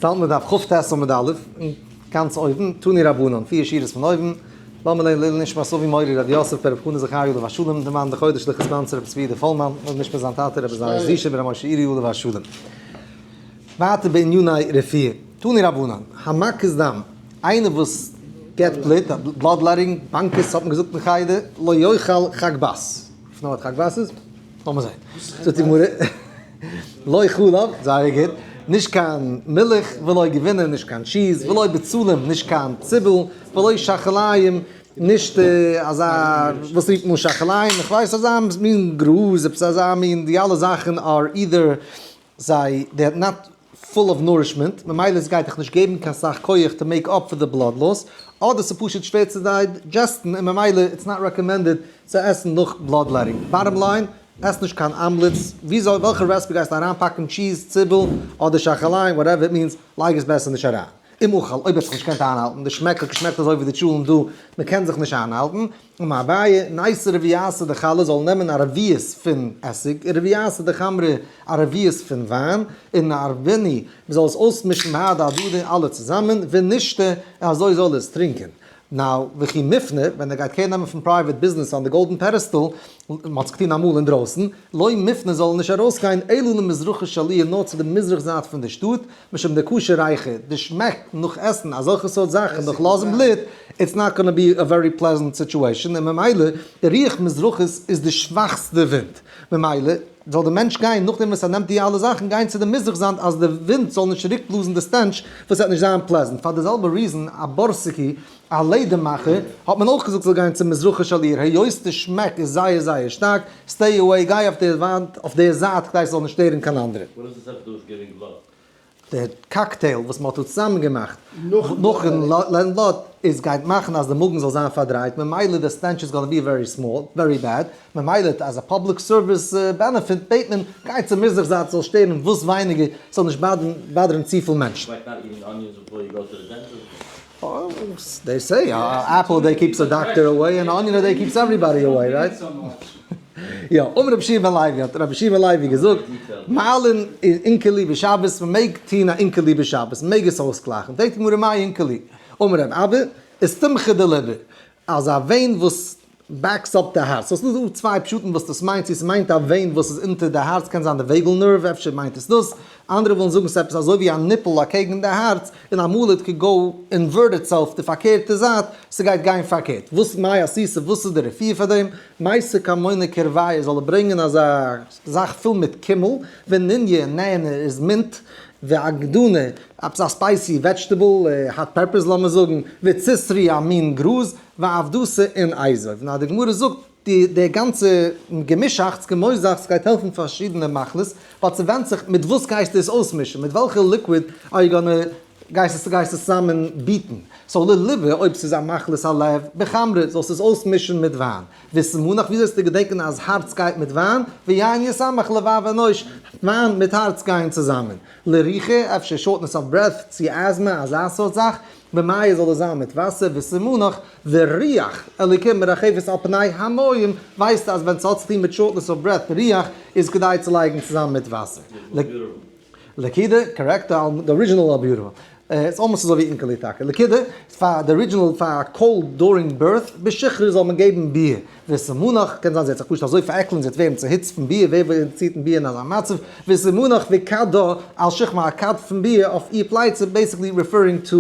האלטן מיר דף כט עמוד א', און גאנץ אויבן, תנו רבנן, פיר שורות פון אויבן, לאמיר לערנען לעילוי נשמת אבי מורי רבי יוסף ברב חנא זכריה עליו השלום, דערמאן די חודש לכ' ספאנסער רבי צבי יהודה פאלמאן, און נשמת זיין טאטע רבי זרח זישע ברב משה אירי עליו השלום. ווייטער בעניני רפואה, תנו רבנן, המקיז דם, איינער וואס געבט בלוט, bloodletting, באנקעס האט מען געזאגט אין חדר, לא יאכל חגבת. ווייסט נאר וואס חגבת איז? לאמיר זען. זאגט די גמרא, לא חלב, זייער גוט, נישט קיין מילך, ולא גבינה, נישט קיין cheese, ולא בצלים, נישט קיין ציבל, ולא שחליים, נישט אזא, וואס רופט מען שחליים? איך ווייס אזא מין גראז, עפעס אזא מין, די אלע זאכן are either זיי, they are not full of nourishment, ממילא עס גייט דיך נישט געבן קיין סאך כח to make up for the blood loss, אדער ס'איז פשוט שווער צו digest ן און ממילא it's not recommended צו עסן נאך bloodletting. Bottom line, עס נישט קיין אמלעטס, וויאזוי וועלכע recipe גייסטו אריינפאקן cheese, ציבל, אדער שחליים, whatever it means, לייג עס בעסער נישט אריין. אם אכל, אויב האט זיך נישט געקענט איינהאלטן, די שמעק האט געשמעקט אזוי ווי די טשולענט דא, מען קען זיך נישט איינהאלטן, אמר אביי, נייתי רביעתא דחלא זאל נעמען א רביעית פון עסיג, און רביעתא דחמרא א רביעית פון וויין, און נערבינהו, מען זאל עס אויסמישן בהדי הדדי אלע צוזאמען, ונשתי, און אזוי זאל ער עס טרינקען. Now, וכי מפנה, ווען ער גייט care נעמען פון private business on the golden pedestal, מען האט עס געטון אמאל אינדרויסן, לא מפנה זאל ער נישט ארויסגיין אלא למזרחה של עיר נאר צו די מזרח זייט פון די שטאט, משום דקשה ריחא, די שמעק נאך עסן אזעלכע סארט זאכן נאך לאזן בלוט, it's not gonna be a very pleasant situation, און ממילא די רוח מזרחית איז די שוואכסטע ווינט, ממילא זאל די מענטש גיין נאכדעם וואס ער נעמט די אלע זאכן גיין צו די מזרח זייט אז די ווינט זאל נישט צוריק בלאזן די stench וואס וועט נישט זיין pleasant, פאר די זעלבע reason א בורסקי א לעדער מאכער האט מען אויך געזאגט זאל גיין צו מזרחה של עיר היות די שמעק איז זייער זייער שטארק, stay away גיי אויף די וואנט אויף די זייט כדי ס'זאל נישט שטערן קיין אנדערע. וואס איז דאס דאס giving blood? די קאקטעיל וואס מ'האט דא צוזאמען געמאכט נאכן blood איז גייט מאכן אז די מאגן זאל זיין פארדרייט ממילא די stench איז gonna be very small very bad ממילא אז א public service benefit בעט מען גיי צו מזרח זייט ס'זאל שטערן וואס ווייניגער ס'זאל נישט bother ן צופיל מענטשן. Like not eating onions before you go to the dentist? They say apple a day keeps the doctor away and onion a day keeps everybody away, right? יא, אמר רבי יהושע בן לוי, האט רבי יהושע בן לוי געזאגט, מעלין אונקלי בשבת, מען מעג טון א אונקלי בשבת, מען מעג עס אויסגלייכן, פרעגט די גמרא מאי אונקלי? אמר רבי אבא, איסתמכא דליבא, אז א vein וואס backs up די הארץ, סאו ס'איז דא צוויי פשטים וואס דאס מיינט, צו ס'מיינט א vein וואס איז אונטער די הארץ, קען זיין די vagal nerve, אפשר מיינט עס דאס, אנדערע ווילן זאגן ס'איז עפעס אזוי ווי א nipple אקעגן די הארץ, און אמאל it could go invert itself די פארקערטע זייט, ס'גייט גיין פארקערט. וואס מאי עשיתא, וואס איז די רפואה פאר דעם? מייתי כמונא כורביא זאל ער ברענגען אזא זאך פול מיט קימל, ונוניא, נענע איז mint, ואגדנא, עפעס א spicy vegetable, hot peppers לאמיר זאגן, וציסרי א מין גראז, ועבדתא און אזוב. נאר די גמרא זאגט די די גאנצע געמישאכטס געמויזאכטס גייט העלפן פארשידענע מחלות, ווייל ס'ווענדט זיך מיט וואס גייסטו עס אויסמישן, מיט וועלכע liquid are you gonna גייסט עס גייסט עס צוזאמען beat ן. So לליבא אויב ס'איז א מחלת הלב בחמרא זאלסטו עס אויסמישן מיט וויין. וסימנך ווי זאלסטו געדענקען אז הארץ גייט מיט וויין, ויין ישמח לבב אנוש, וויין מיט הארץ גייען צוזאמען. לרוחא, אפשר shortness of breath, צו asthma, אזא סארט זאך, במיא זאל עס זיין מיט וואסער, וסימנך, ורוח אלוקים מרחפת על פני המים, ווייסטו אז ווען ס'האט צוטון מיט shortness of breath רוח, איז כדאי צו לייגן צוזאמען מיט וואסער. לקידה, correct, די original albuterol. ס'איז almost אזוי ווי אונקלי טאקע. לקידה, פאר די original פאר א cold during birth, בשכרות זאל מען געבן ביר. וסימנך, קען זיין זי האט זיך פשוט אזוי פארעקלט און זי וועט ווערן צוהיצט פון ביר, ווער ווערט צוהיצט פון ביר אין אזא מצב? וסימנך וכדה על שכמה א כד פון ביר אויף איר פלייצע, basically referring to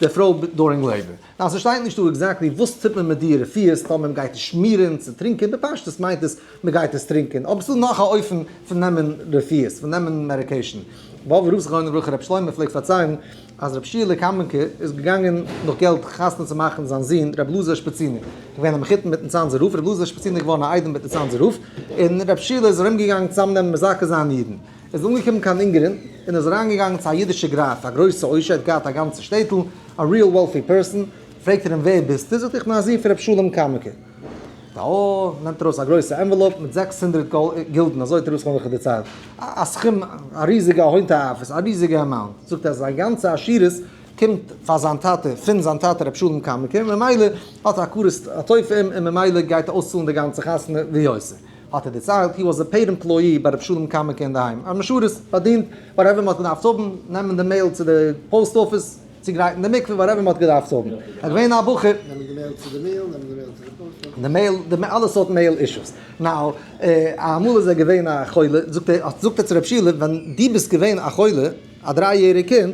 די פרוי during labor. Now ס'שטייט נישט דא exactly וואס טוט מען מיט די רפואות טאמער מ'גייט עס שמירן צו טרינקען, בפשטות מיינט עס מ'גייט עס טרינקען, אבער ס'דא נאך א אופן פון נעמען רפואות, פון נעמען medication. באבובער רב זכרונו לברכה רבי שלמה פלעגט פארציילן אז רבי שיעלע קאמינקע איז געגאנגען נאך געלט חתונה צו מאכן זיין זון רבי אלעזר שפעצינער, געווען א מחותן מיטן צאנזער רב, רבי אלעזר שפעצינער איז געווארן א איידעם מיטן צאנזער רב, און רבי שיעלע איז ארום געגאנגען צוזאם נעמען מזכה זיין אידן, ער איז אנגעקומען קיין אונגערין און איז אריין געגאנגען צו א אידישע גראף, א גרויסע עושר, ער האט געהאט א גאנצע שטעטל, א real wealthy person, פרעגט ער אים ווער ביסטו, זאגט ער איך בין א זון פון רבי שלום קאמינקע. דא נעמט ער ארויס א גרויסע envelope מיט 600 גילדן, אזוי האט ער אויסגעהאלטן דערציילט, א סכום, א ריזיגע הון תועפות, א ריזיגע amount, זאגט ער אז זיין גאנצע עשירות קומט פאר זיין טאטע, פון זיין טאטע רבי שלום קאמינקער, ממילא האט ער הכרת הטוב פאר אים און ממילא גייט ער אויסצאלן די גאנצע חתונה ויותר. האט ער דערציילט, he was a paid employee ביי ר' שלום קאמינקער אינדערהיים, א משרת, באדינט whatever מ'האט געדארפט האבן, נעמען די mail צו די post office, צוגרייטן די מקווה, whatever מ'האט געדארפט האבן. ער איז געווען א בחור. נעמען די mail צו די מיל, נעמען די mail צו די post office. די mail, די אלע סארט mail issues. Now, אמאל איז ער געווען א חולה, זאגט ער, זאגט ער צו רב שילע, ווען דו ביסט געווען א חולה, א דריי יעריג קינד,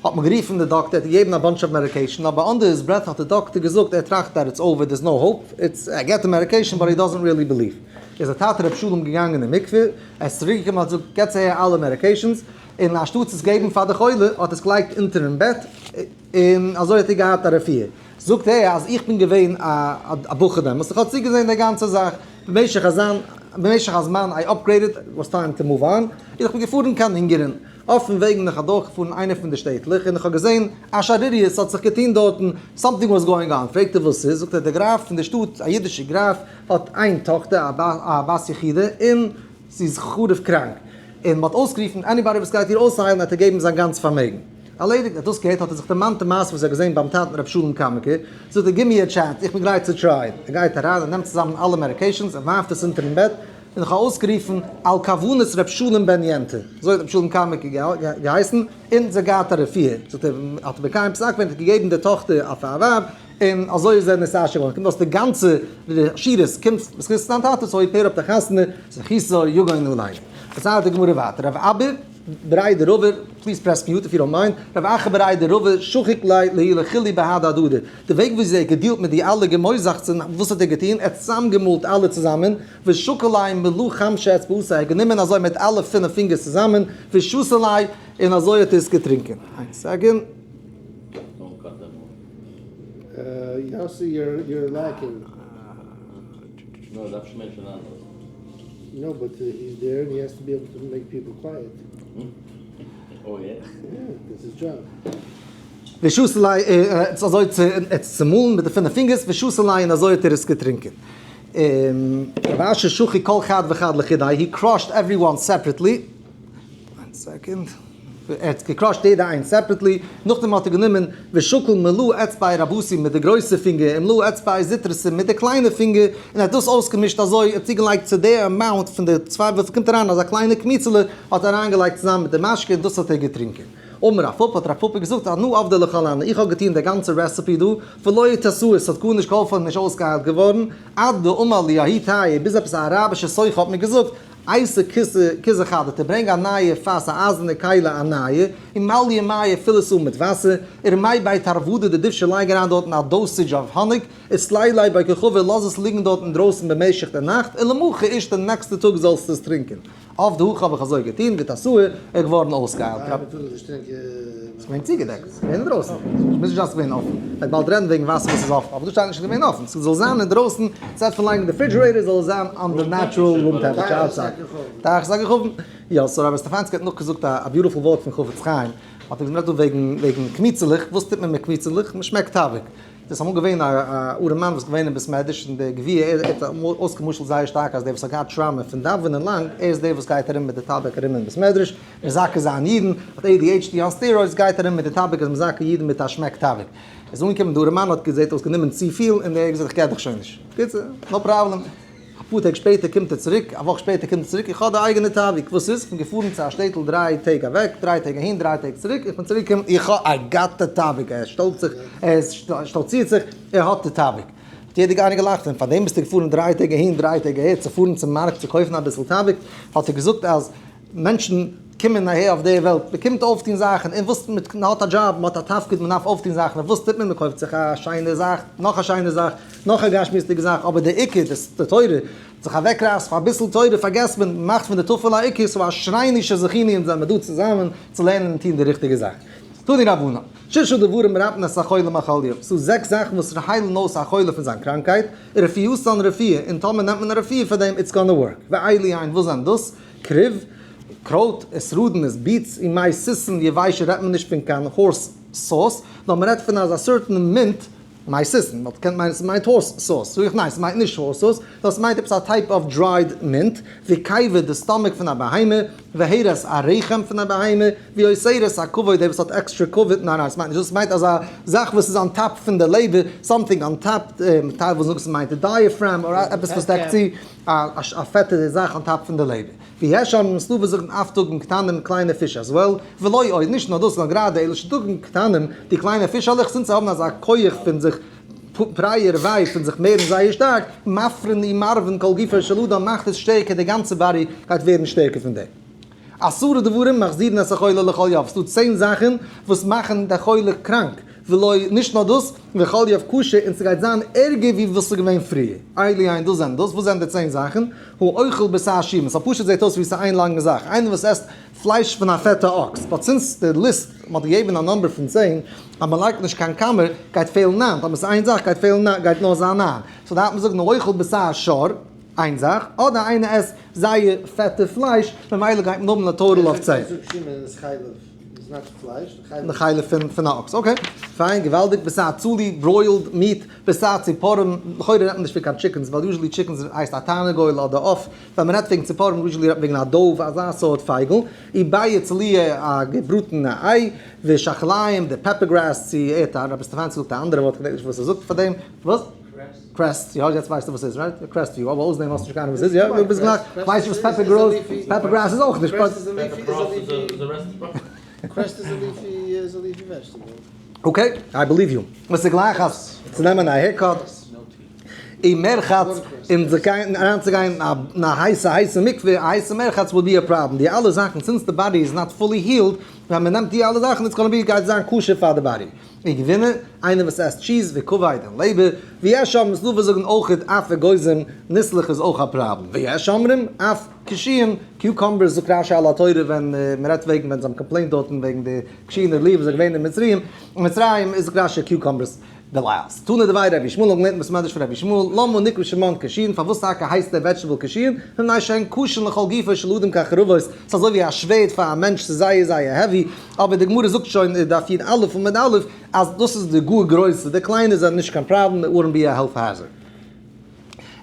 האט מען גערופן די דאקטער, ער האט געגעבן א bunch of medication, אבער under his breath האט די דאקטער געזאגט, ער טראכט that it's over, there's no hope, it's, ער געט די medication but he doesn't really believe. איז דער טאטע רב שלום געגאנגען אין מקווה, ער איז צוריק געקומען האט געזאגט, געטס אהער אלע medications, און אנשטאטס עס געבן פאר די חולה, האט עס געלייגט אונטערן בעט, און אזוי האט ער געהאט א רפואה. זאגט ער אז איך בין געווען א בחור דעמאלס, איך האב צוגעזען די גאנצע זאך, במשך הזמן, במשך הזמן I upgraded, was time to move on, איך בין געפארן קיין אונגערן, אויפן וועג בין איך אדורכגעפארן איינע פון די שטעטלעך און איך האב געזען א שערוריה, ס'האט זיך געטון דארטן, something was going on, פרעגט ער וואס ס'איז, זאגט ער דער גראף פון די שטאט, א אידישער גראף, האט איין טאכטער א בת יחידה און זי איז חרוב קראנק, און מ'האט אויסגערופן anybody וואס גייט איר אויסהיילן וועט ער געבן זיין גאנץ פארמעגן. ערלעדיגט, ער האט דאס געהערט האט ער זיך דערמאנט די מעשה וואס ער האט געזען ביים טאטן ר' שלום קאמינקער, זאגט ער give me a chance, איך בין גרייט צו try ען, ער גייט אריין ער נעמט צוזאמען אלע medications ער ווארפט עס אונטערן בעט, און איך האב אויסגערופן על כוונת ר' שלום בן יענטע, אזוי האט ר' שלום קאמינקער געהייסן, און זי האט געהאט א רפואה, זאגט ער, האט ער מקיים פסק געווען, האט געגעבן די טאכטער אויף א ווייב, און אזוי איז ער נתעשר געווארן, קומט אויס די גאנצע עשירות קומט בזכות זיין טאטע, so he paid up די חתונה, זכותו יגן עלינו. פארציילט די גמרא ווייטער, רב אבא בריה דרבא, please press mute if you don't mind, רב אחא בריה דרבא שחיק ליה להו לחולאי בהדי הדדי, די וועג וויאזוי ער האט געדילט מיט די אלע געמויזאכצן, וואס האט ער געטון? ער האט צוזאמגעמאלט אלע צוזאמען, ושקיל ליה מלא חמשא אצבעתיה, ער האט גענומען אזוי מיט אלע פינף פינגערס צוזאמען, ושתי ליה, און אזוי האט ער עס געטרינקען. איין second. יאסי you're lacking. נאר דארף נישט מענטשן אנדערע. No but he's there and he has to be able to make people quiet. Oh yeah? Yeah, that's his job. ושתי ליה, אזוי צו עס צומאלן מיט די פינף פינגערס, ושתי ליה און אזוי האט ער עס געטרינקען. רב אשי שחיק כל חד וחד לחודיה, he crushed everyone separately. איין second. ער האט געקראשט יעדע איינס separately, נאכדעם האט ער גענומען ושקיל מלא אצבעיה רבתי מיט די גרויסע פינגער און מלא אצבעיה זוטרתא מיט די קליינע פינגער, און ער האט דאס אויסגעמישט אזוי און צוגעלייגט צו די amount פון די צוויי וואס קומט אריין אזא קליינע קמיצעלע האט ער אריינגעלייגט צוזאמען מיט די משקה און דאס האט ער געטרינקען. אמר רב פפא האט רב פפא געזאגט אנא עבדי לכל הני איך האב געטון די גאנצע recipe דא ולא איתסאי עס האט גארנישט געהאלפען און נישט אויסגעהיילט געווארן עד דאמר לי ההוא טייעא ביז עפעס א אראבישע סוחר האט מיר געזאגט אייתי כוזא חדתא, ברענג א נייע פאס, א אייזערנע כלי א נייע, ומלי מיא פיל עס אן מיט וואסער, ורמי ביה תרוודא דדובשא לייג אריין דארטן א dosage אוו האניג, ותלי ליה בי כוכבא לאז עס ליגן דארט אינדרויסן במשך די נאכט, ולמחר אישתי נעקסטע טאג זאלסטו עס טרינקען. עבדי הכי האב איך אזוי געטון, ואיתסאי, ער איז געווארן אויסגעהיילט. ס'איז געווען צוגעדעקט, ס'איז געווען אינדרויסן, ס'מוז נישט זיין ס'איז געווען אפן, מ'וועט באלד רעדן וועגן וואסער וואס איז אפן, אבער דא שטייט נישט ס'איז געווען אפן, ס'זאל זיין אינדרויסן, instead פון לייגן אין די refrigerator זאל עס זיין on the natural room temperature outside. דאך זאג איך אפן. יא, so רבי סטעפאנסקי האט נאכגעזאגט א beautiful ווארט פון חפץ חיים, האט ער גערעדט דא וועגן וועגן קמיצעלעך, וואס טוט מען מיט קמיצעלעך? מ'שמעקט טאביק. דאס איז אמאל געווען א ארעמאן וואס איז געווען אין בית מדרש און דער גביר ער האט אמאל אויסגעמשל'ט זייער שטארק אז דער וואס האט געהאט trauma פון דאווענען לאנג ער איז דער וואס גייט ארום מיט די טאביק ארום אין בית מדרש מזכה זיין אידן, האט ADHD on steroids גייט ארום מיט די טאביק איז מזכה אידן מיט א שמעק טאביק. איז אנגעקומען די ארעמאן האט געזעט אויס גענומען צופיל און דער האט געזאגט איך געב דיך שוין נישט. בקיצור, no problem. אפאר טעג שפעטער קומט ער צוריק, א וואך שפעטער קומט ער צוריק, איך האב די אייגענע טאביק, וואס איז? כ'בין געפארן צו א שטעטל דריי טעג אוועק, דריי טעג אהין, דריי טעג צוריק, איך בין צוריק געקומען, איך האב, I got the טאביק, ער שטאלץ זיך, ער שטאלצירט זיך, ער האט די טאביק. האט יעדער איינער געלאכט, און פארדעם ביסטו געפארן דריי טעג אהין, דריי טעג אהער, צו פארן צום מארק צו קויפן אביסל טאביק? האט ער געזאגט אז מענטשן קומען אהער אויף די וועלט, מען קומט אויפטון זאכן, און וואס, מען האט א דזשאב, מען האט א תפקיד, מען דארף אויפטון זאכן, און וואס טוט מען? מען קויפט זיך א שיינע זאך, נאך א שיינע זאך, נאך א גשמיות'דיגע זאך, אבער דער עיקר, די תורה, זיך אוועקרייסן פאר אביסל תורה פארגעסט מען, מען מאכט פון די טפל א עיקר, so אשרינו שזכינו אונז זעמיר דא צוזאמען צו לערנען און טון די ריכטיגע זאך. תנו רבנן, ששה דברים מרפאין את החולה מחליו, ס'דא זעקס זאכן וואס היילן אויס א חולה פון זיין קראנקייט, ורפואתן רפואה, און טאמער נעמט מען א רפואה פאר דעם, it's gonna work. ואלו הן, וואס זענען דאס? כרוב, קרויט, אתרודן איז beets, און מי סיסון, יבשה רעדט מען נישט פון קיין horse sauce, נאר מען רעדט פון אזא certain mint, מי סיסון, וואלט געקענט מיינען ס'מיינט horse sauce, זאג איך ניין ס'מיינט נישט horse sauce, נאר ס'מיינט עפעס א type of dried mint, וקיבה די stomach פון א בהמה, והרת א רחם פון א בהמה, ויותרת הכבד דער וואס האט עקסטרע כבד, ניין ניין ס'מיינט נישט דאס, ס'מיינט אזא זאך וואס איז on top פון די לעבער, something on top, טייל וואס זאגן ס'מיינט די diaphragm, אדער עפעס וואס דעקט צו. א פעטע זאך on top פון די לעבער. ויש אומרים ס'דא וואס זאגן אף דגים קטנים קליינע פיש as well, ולא עוד, נישט נאר דאס נאר גראדע אלא שדגים קטנים, די קליינע פישעלעך since זיי האבן אזא כח פון זיך פריה ורביה פון זיך מערן זייער שטארק, מפרין ומרוין כל גופו של אדם מאכט עס שטערקער די גאנצע body גייט ווערן שטערקער פון דעם. עשרה דברים מחזירין את החולה לחליו, ס'דא 10 זאכן וואס מאכן די חולה קראנק, ולא, נישט נאר דאס, וחליו קשה, און ס'גייט זיין ערגער ווי וואס ס'איז געווען פריער. אלו הן דאס זענען דאס, וואס זענען די 10 זאכן? הוא אוכל בשר שמן, so פשוט זעט אויס ווי ס'איז איין לאנגע זאך, איינער וואס עסט פלייש פון א פעטע אקס, but since די list, מ'האט געגעבן א number פון 10, אז מ'לייגט נישט קיין קאמער, גייט פעלן 9, אבער ס'איז איין זאך, גייט פעלן 9, גייט נאר זיין 9. so דארף מען זאגן, אוכל בשר שור, איין זאך, אדער איינער עסט זייער פעטע פלייש, ממילא גייט מען האבן א total of 10. זאג שמן איז חלב, איז not פלייש, חלב. חלב פון א אקס, okay. פיין, געוואלדיג, בשר צלי, broiled meat, בשר ציפורים, לכאורה רעדט מען נישט פון קיין chickens, ווייל usually chickens הייסט א תרנגול אדער עוף, ווען מען רעדט וועגן ציפורים, usually רעדט מען וועגן א dove, אזא סארט פייגל, וביצה צלויה א געבראטענע איי, ושחליים, די pepper grass צו ערט א, רבי סטעפאנסקי זאגט א אנדערע ווארט, כ'געדענק נישט וואס ער זאגט פאר דעם, וואס? cress, יא, יעצט ווייסטו וואס איז, right? cress יו, אבער אויסער דעם האסטו נישט קיין אהנונג וואס איז, יא? דו ביסט גלייך, כ'ווייס נישט וואס pepper grows, pepper grass איז אויך נישט, but cress איז א leafy, איז א leafy vegetable. Okay, I believe you. וואס איז גלייך אז צו נעמען א haircut, ומרחץ, און זיך גיין, אריינצוגיין אין א הייסע, הייסע מקווה, א הייסע מרחץ would be a problem. די אלע זאכן, since the body is not fully healed, ווען מען נעמט די אלע זאכן, it's gonna be, גייט זיין קשה פאר די body. וגבינה, איינער וואס עסט cheese, וכבד און לעבער, ויש אומרים, ס'דא וואס זאגן אויך, אף אגוזים, ניסלעך איז אויך א פראבלעם. ויש אומרים, אף קישואים, cucumbers, זאגט רש"י על התורה, ווען מען רעדט וועגן, ווען זיי האבן complained דארטן וועגן די קישואים און לולב וואס איז געווען אין מצרים, אין מצרים איז זאגט רש"י cucumbers בלע"ז. תנא דבי רבי ישמעאל האט געלערנט אין בית מדרש פון רבי ישמעאל, למה נקרא שמן קישואים, פארוואס טאקע הייסט דער vegetable קישואים? מפני שהן קשין לכל גופו של אדם כחרבות, ס'איז אזוי ווי א שווערד פאר א מענטש, ס'איז זייער זייער heavy, אבער די גמרא זאגט שוין אין דף י"א עמוד א' אז דאס איז די גאר גרויסע, די קליינע זענען נישט קיין פראבלעם, it wouldn't be a health hazard.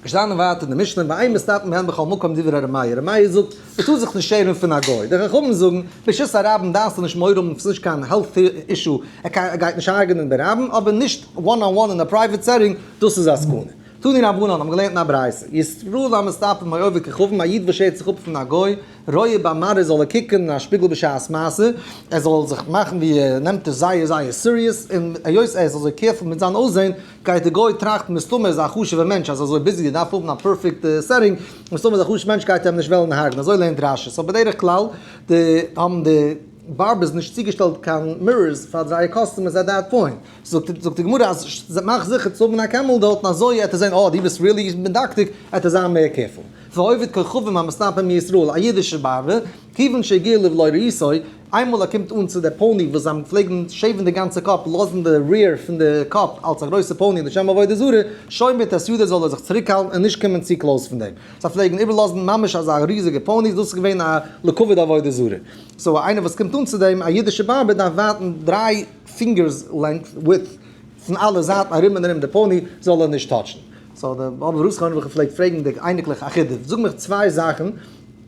געשטאנען ווייטער אין די משנה, ואין מסתפין בהן בכל מקום דברי ר' מאיר, ר' מאיר זאגט, מען טאר זיך נישט שערן פון א גוי, די חכמים זאגן, ברשות הרבים דארפסטו נישט מורא האבן, ס'איז נישט קיין health issue, ער גייט נישט הרג'נען ברבים, אבער נישט one on one אין א private setting, דאס איז א סכנה. תנו רבנן האבן געלערנט אין א ברייתא, ישראל המסתפר מעובד כוכבים, א איד וואס שערט זיך אפ פון א גוי, רואה במראה זאל ער קוקן אין א שפיגל בשעת מעשה, ער זאל זיך מאכן ווי ער נעמט עס זייער זייער serious, און היות ער איז אזוי careful מיט זיין אויסזען, גייט די גוי טראכטן מסתמא איז א חשוב'ער מענטש אז אזוי busy ער דארף האבן א perfect setting, מסתמא איז א חשוב'ער מענטש גייט ער אים נישט וועלן הרג'ן, אזוי לערנט רש"י, so בדרך כלל די האבן די barbers נישט צוגעשטעלט קיין mirrors פאר זייער customers at that point, זאגט די גמרא אז מאך זיכער צו האבן א camel דארטן אזוי עט ער זען אה דו ביסט really מדקדק עט ער זיין מער careful. ועובד כוכבים המסתפר מישראל, א אידישער barber, כיוון שהגיע לבלא ראיתו, איינמאל ער קומט אן צו די pony וואס זיי פלעגן shave ן די גאנצע קאפ, לאזן די rear פון די קאפ אלס א גרויסע pony לשם עבודה זרה, שומט את ידו זאל ער זיך צוריקהאלטן און נישט קומען צו close פון דעם. זיי פלעגן איבערלאזן ממש אזא ריזיגע pony, דאס איז געווען א לכבוד עבודה זרה. so איינער וואס קומט אן צו דעם, א אידישע barber דארף ווארטן דריי fingers length width פון אלע זייטן ארום און ארום די pony זאל ער נישט touch ן. so די באבע רוסקאן וועלכע פלעגט פרעגן די אייניקלעך א חידוש, זאג מיך צוויי זאכן,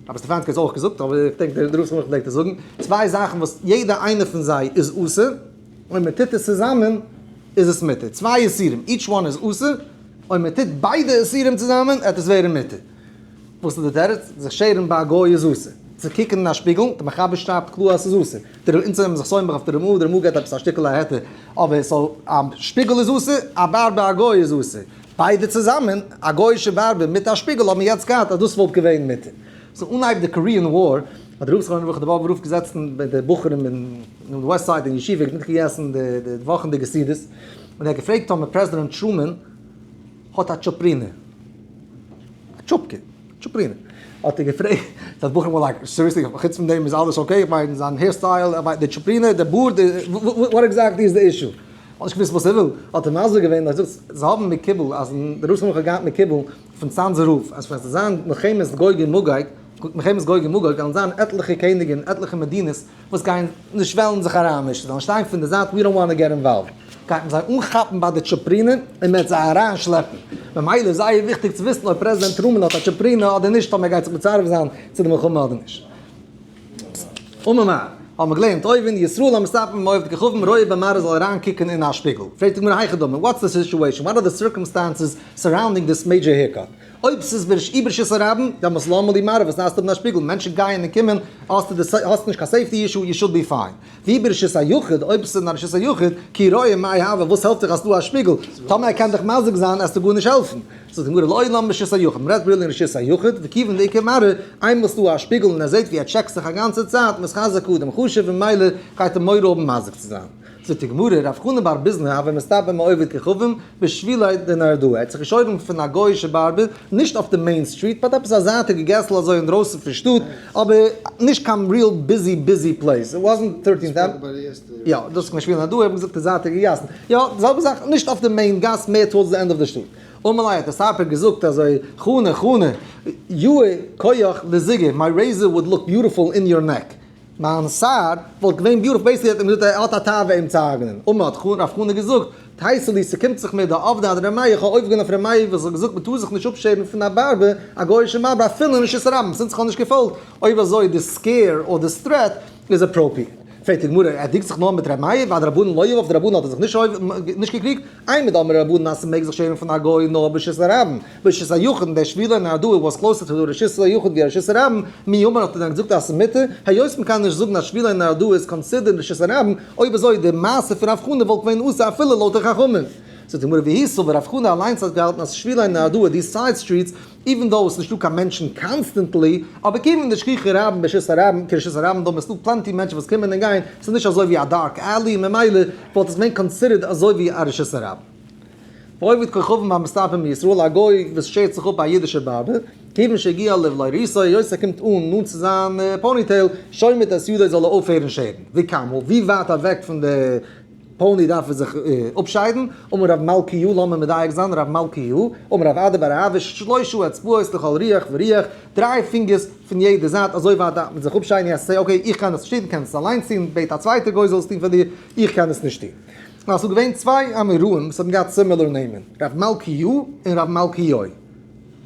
רבי סטעפאנסקי האט עס אויך געזאגט, אבער איך דענק דער רוסקאן פלעגט עס זאגן, צוויי זאכן וואס יעדע איינע פון זיי איז אסור, אויב מען טוט עס צוזאמען איז עס מותר. צוויי איסורים, each one איז אסור, אויב מען טוט ביידע איסורים צוזאמען וועט עס ווערן מותר. וואס איז די תירוץ? זיך שערן ביי א גוי איז אסור. צו קוקן אין א שפיגל, דער מחבר שרייבט קלאר אז ס'איז אסור. דער אונז זענען זיך סומך אויף די רמ"א, די רמ"א געבט עפעס א שטיקל א היתר, אבער so א שפיגל איז אסור, א barber א גוי איז אסור. ביידע צוזאמען, א גוי'אישע barber מיט א שפיגל האבן יעצט געהאט אז דאס וואלט געווען מותר. so אנהייב די Korean War האט דער רב זכרונו לברכה די באבובער רב געזעצן מיט די בחורים אין West Side אין ישיבה מיטגעגעסן די וואכענדיגע סעודות, און ער האט געפרעגט טאמער פרעזידענט טרומען האט א טשופרינע. א טשופקע, טשופרינע. האט ער געפרעגט, די בחורים were like, seriously, חוץ פון דעם איז אלעס okay? איך מיין זיין hairstyle, איך מיין די טשופרינע, די בארד, what exactly איז די issue? האט נישט געוואוסט וואס ער וויל, האט ער מסביר געווען, ער זאגט, זיי האבן מקובל, אז די רוסן האבן געהאט מקובל פון צאנזער רב, אז ווען ס'וועט זיין מלחמת גוג ומגוג, מלחמת גוג ומגוג, וועלן זיין עטליכע קעניגען, עטליכע מדינות, וואס גייען נישט וועלן זיך אריינמישן, זיי וועלן שטיין פון די זייט, we don't want to get involved, גייט מען זיי אנכאפן ביי די טשופרינע און מען וועט זיי אריינשלעפן, ממילא איז זייער וויכטיג צו וויסן אויב פרעזידענט טרומען האט א טשופרינע אדער נישט, טאמער ער גייט זיך מצרף זיין צו די מלחמה אדער נישט. אמר מר. האבן מיר געלערנט אויבן, ישראל המסתפר מעובד כוכבים רואה במראה זאל אריינקוקן אין א שפיגל. פרעגט די גמרא היכי דמי, what's the situation, what are the circumstances surrounding this major haircut? אויב ס'איז אי ברשות הרבים, דעמאלס למה לי מראה, וואס דארפסטו האבן א שפיגל, מענטשן גייען און קומען, האסטו די האסט נישט קיין safety issue, you should be fine. ואי ברשות היחיד, אויב ס'איז אין א רשות היחיד, כי רואה מאי הוי, וואס העלפט דיך אז ס'דא א שפיגל, טאמער ער קען דיך מזיק זיין, עסטו גארנישט העלפן. זאגט די גמרא לעולם ברשות היחיד, מ'רעדט really אין רשות היחיד, וכיוון דאיכא מראה, איינמאל ס'דא א שפיגל און ער זעט ווי ער טשעקט זיך א גאנצע צייט, מתחזק האדם חשוב און ממילא גייט ער מורא האבן מזיק צו זיין. זאגט די גמרא, רב חנא בר ביזנא הוה מסתפר מעובד כוכבים בשבילי דנהרדעא, ער האט זיך געשוירן פון א גוי'אישע barber, נישט אויף די main street, but עפעס א זייטיגע געסל אזוי אינדרויסן פון שטאט, אבער נישט קיין real busy busy place, it wasn't 13th Ave. יא, דאס איז געווען שבילי נהרדעא, איך האב געזאגט די זייטיגע גאסן, יא, די זעלבע זאך, נישט אויף די main גאס, מער towards די end of די שטאט. אמר ליה האט דער ספר געזאגט אזוי, חנא חנא, יאה כח לזיגא, my razor would look beautiful in your neck. מיין שער וואלט געווען beautiful, basically האט אים געזאגט ער האט א תאווה אים צו הרג'נען, אמר האט רב חנא געזאגט, תיתי לי ס'קומט זיך מיר דעבדי אדר' מאיר, איך האב אויפגענומען אויף ר' מאיר וואס האט געזאגט מ'טאר זיך נישט אפשערן פון א barber, א גוי'אישע barber אפילו אין רשות הרבים, since איך האב נישט געפאלגט, אויב אזוי די scare אדער די threat איז appropriate. פרעגט די גמרא, ער דינגט זיך נאר מיט ר' מאיר, ואדרבנן לא יהיב, אויף די רבנן האט ער זיך נישט געקריגט, אימר דאמרי רבנן אז ס'מעג זיך שערן פון א גוי נאר ברשות הרבים, ברשות היחיד, דער שבילי נהרדעא was closer to רשות היחיד ווי רשות הרבים, מי אמר האט ער דען געזאגט אז ס'איז מותר? היות מ'קען נישט זאגן אז שבילי נהרדעא איז considered רשות הרבים, אויב אזוי די מעשה פון רב חנא וואלט געווען אסור אפילו לויט די חכמים. זאגט די גמרא והוא סבר רב חנא אליינס האט געהאלטן אז שבילי נהרדעא די side streets even though עס איז נישטא קיין מענטשן constantly, אבער כיוון דשכיחי רבים ברשות הרבים כרשות הרבים דמי ס'דא plenty מענטשן וואס קומען און גייען, ס'איז נישט אזוי ווי א dark alley ממילא וואלט עס געווען considered אזוי ווי א רשות הרבים. ועובד כוכבים המסתפר מישראל, א גוי וואס שערט זיך אפ א אידישע barber, כיוון שהגיע לבלורתו, היות ער קומט אן נאנט צו זיין ponytail, שומט את ידו זאל ער אויפהערן שערן. וכמה, ווי ווייט אוועק פון די pony דארף ער זיך אפשיידן, אמר רב מלכיהו, לאמיר מדייק זיין, רב מלכיהו, אמר רב אדא בר אהבה, שלושה אצבעות לכל רוח ורוח, דריי פינגערס פון יעדע זייט, אזוי ווייט דארף מען זיך אפשיידן, יעצט say okay איך קען עס נישט טון, קענסט עס אליינס טון, בעט א צווייטע גוי זאל עס טון פאר דיר, איך קען עס נישט טון. נאר ס'איז געווען צוויי אמוראים וואס האבן געהאט similar נעמען, רב מלכיהו און רב מלכיוי.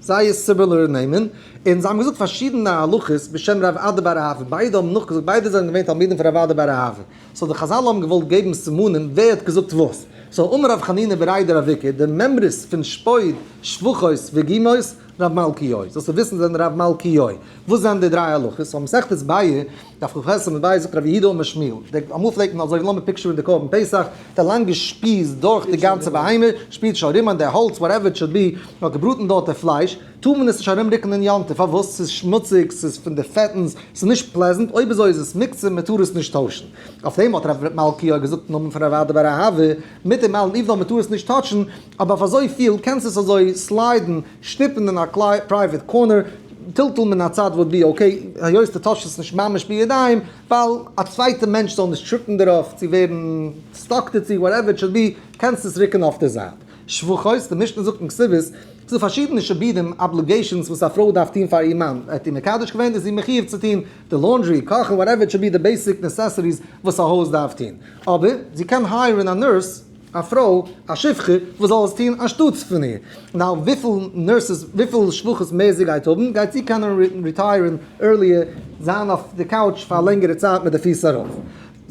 זייער similar נעמען, און זיי האבן געזאגט פארשידענע הלכות בשם רב אדא בר אהבה, ביידע האבן נאכגעזאגט, ביידע זענען געווען תלמידים פון רב אדא בר אהבה, so די חזל האבן געוואלט געבן סימנים ווער האט געזאגט וואס, so אמר רב חנינא בריה דרב איקא, די מימרות פון שפוד, שפחות וגומות, רב מלכיוי, זאלסטו וויסן זענען רב מלכיוי, וואס זענען די דריי הלכות, so מסכת ביעא, דף כ"ח עמוד ב' זאגט רב יהודה אמר שמואל, די אמאל פלעגט מען אזוי לאמיר picture ן די קרבן פסח, די לאנגע שפיז דורך די גאנצע בהמה, שפיז של רימון, די האלץ whatever it should be, מען האט געבראטן דארט די פלייש, טאר מען עס נישט ארום רוקן אין יום טוב, פארוואס? ס'איז שמוציג, ס'איז פון די פעטנס, ס'איז נישט pleasant, אויב אזוי איז עס מוקצה, מען טאר עס נישט טוישן. אויף דעם האט רב מלכיאל געזאגט אין נאמען פון רב אדא בר אהבה, מיט דעם אלעם even though מען טאר עס נישט touch ן, אבער אויף אזוי פיל קענסטו עס אזוי slide ן, שטופן אין א private corner, טלטול מן הצד would be okay, היות דו touch סט עס נישט ממש בידיים, ווייל א צווייטע מענטש זאל נישט טריפן דערויף, צו ווערן stuck דערצו, whatever it should be, קענסטו עס רוקן אויף די זייט. שפחות, די משנה זאגט אין כתובות, ס'איז דא פארשידענע שעבודים, obligations, וואס א פרוי דארף טון פאר איר מאן, ער האט איר מקדש געווען, איז זי מחיוב צו טון די laundry, קאכן, whatever it should be, די basic necessities וואס א הויז דארף טון. אבער, זי קען hire ן א nurse, א פרוי, א שפחה, וואס זאל עס טון אנשטאטס פון איר. now וויפיל nurses, וויפיל שפחות מער זי גייט האבן, גייט זי קענען retire ן earlier, זיין אויף די couch פאר א לענגערע צייט מיט די פיס ארויף.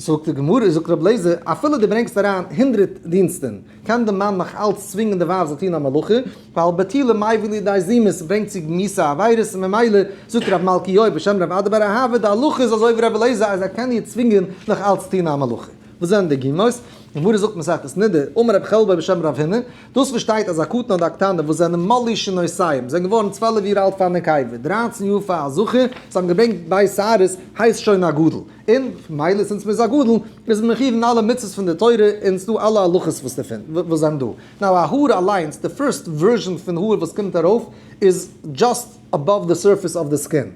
זאגט די גמרא, זאגט רבי אליעזר, אפילו דו ברענגסט אריין 100 דינסטן, קען די מאן נאך אלץ צווינגען די ווייב זאל טון א מלאכה, ווייל בטלה מביא לידי זימה, ס'ברענגט צו מיאוסע עבירות, און ממילא זאגט רב מלכיאור בשם רב אדא בר אהבה, די הלכה איז אזוי ווי רבי אליעזר אז ער קען איר צווינגען נאך אלץ טון א מלאכה. וואס זענען די גומות? די גמרא זאגט מסכת נדה, אמר רב חלבו בשם רב הונא, דאס וואס שטייט אז א קטן אדער א קטנה וואס זענען מלאו שנותיהם, זענען געווארן 12 יאר אלט פאר נקבה, 13 יאר פאר א זכר, זיי האבן געברענגט ב' שערות, הייסט שוין א גדול. און מילא since מ'איז א גדול, איז מען מחיוב אין אלע מצוות פון די תורה, און ס'דא אלע הלכות וואס דערפון, וואס זענען דא. now א האר אליינס, די first version פון האר וואס קומט ארויף, איז just above the surface of the skin.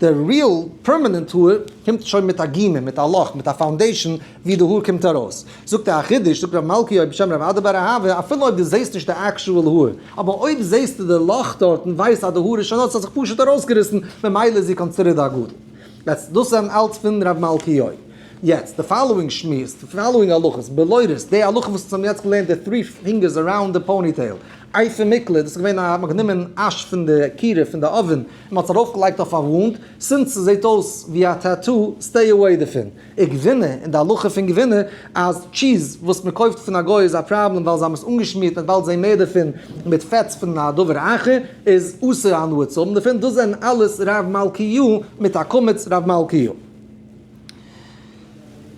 די real permanent האר קומט שוין מיט א גומא, מיט א לאך, מיט א foundation ווי די האר קומט ארויס. זאגט ער א חידוש, זאגט רב מלכיאור בשם רב אדא בר אהבה, אפילו אויב דו זעסט נישט די actual האר, אבער אויב זעסטו די לאך דארטן, ווייסט אז די האר איז שוין דארט, ס'האט זיך פשוט ארויסגעריסן, ממילא איז זי considered א גדול. דאס זענען אלץ פון רב מלכיאור. יעצט, די following שמועס, די following הלכות, בלורית, די הלכה וואס אונז האבן יעצט געלערנט די three fingers around די ponytail, אפי מקלע, דאס איז געווען א, מ'האט גענומען ash פון די כירה פון די oven, און מ'האט עס ארויפגעלייגט אויף א וואונד, since ס'זעט אויס ווי א tattoo, stay away דערפון. וגבינה, און די הלכה פון גבינה, אז cheese וואס מ'קויפט פון א גוי איז א פראבלעם ווייל זיי האבן עס אנגעשמירט מ'וועט באלד זען מער דערפון מיט פעטס פון א דבר אחר, איז אסור הנאה צו האבן דערפון, דאס זענען אלעס רב מלכיהו מיט א קמץ רב מלכיהו.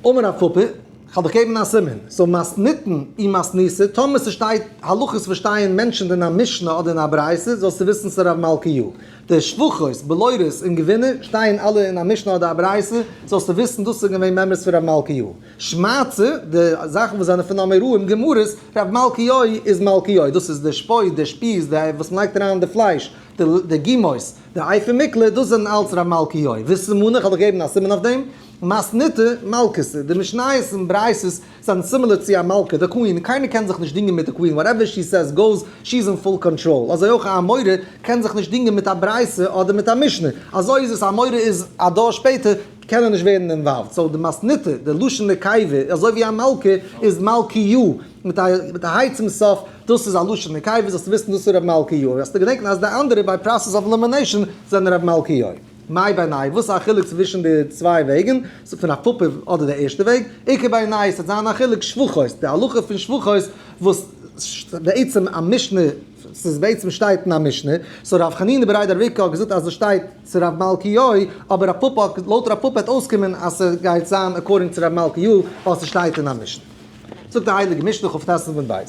אמר רב פפא, כ'וועל דיך געבן א סימן, so מתניתין אי מתניתא, טאמער ס'שטייט הלכות וואס שטייען mentioned אין א משנה אדער אין א ברייתא, זאלסטו וויסן ס'איז רב מלכיהו. די שפחות, בלורית און גבינה שטייען אלע אין א משנה אדער א ברייתא, זאלסטו וויסן דאס איז געווען מימרות פון רב מלכיהו. שמעתתא, די זאכן וואס זענען פון אמוראים גמרות, רב מלכיהו איז מלכיהו, דאס איז די שפוד, די שפיז, די וואס מ'לייגט אריין די פלייש, די גומות, די אפי מקלע, דאס זענען אלץ רב מלכיהו. וסימנא, כ'וועל דיך געבן א סימן אויף דעם, מתניתא מלכתא, די משניות און ברייתות זענען similar צו א מלכה, די queen, קיינער קען זיך נישט דינגען מיט די queen, whatever she says goes, she is in full control, אזוי אויך א אמורא קען זיך נישט דינגען מיט א ברייתא אדער מיט א משנה, אזוי איז עס א אמורא איז א דור שפעטער קען ער נישט ווערן involved, so די מתניתא, די לשון נקבה, אזוי ווי א מלכה איז מלכיהו, מיט א מיט א היי צום סוף, דאס איז א לשון נקבה, זאלסטו וויסן דאס איז ר' מלכיהו, זאלסטו געדענקן אז די אנדערע by process of elimination זענען ר' מלכיהו. מאי בינייהו, וואס איז א חילוק צווישן די צוויי וועגן, פון רב פפא אדער די ערשטע וועג? איכא בינייהו, ס'וועט זיין א חילוק שבחות, די הלכה פון שבחות וואס בעצם א משנה, ס'איז בעצם שטייט אין א משנה, so רב חנינא בריה דרב איקא האט געזאגט אז עס שטייט צו רב מלכיהו, אבער רב פפא האט, לויט רב פפא וועט אויסקומען אז ס'גייט זיין according צו רב מלכיהו ווייל ס'שטייט אין א משנה. זאגט די הייליגע משנה כ"ט עמוד ב',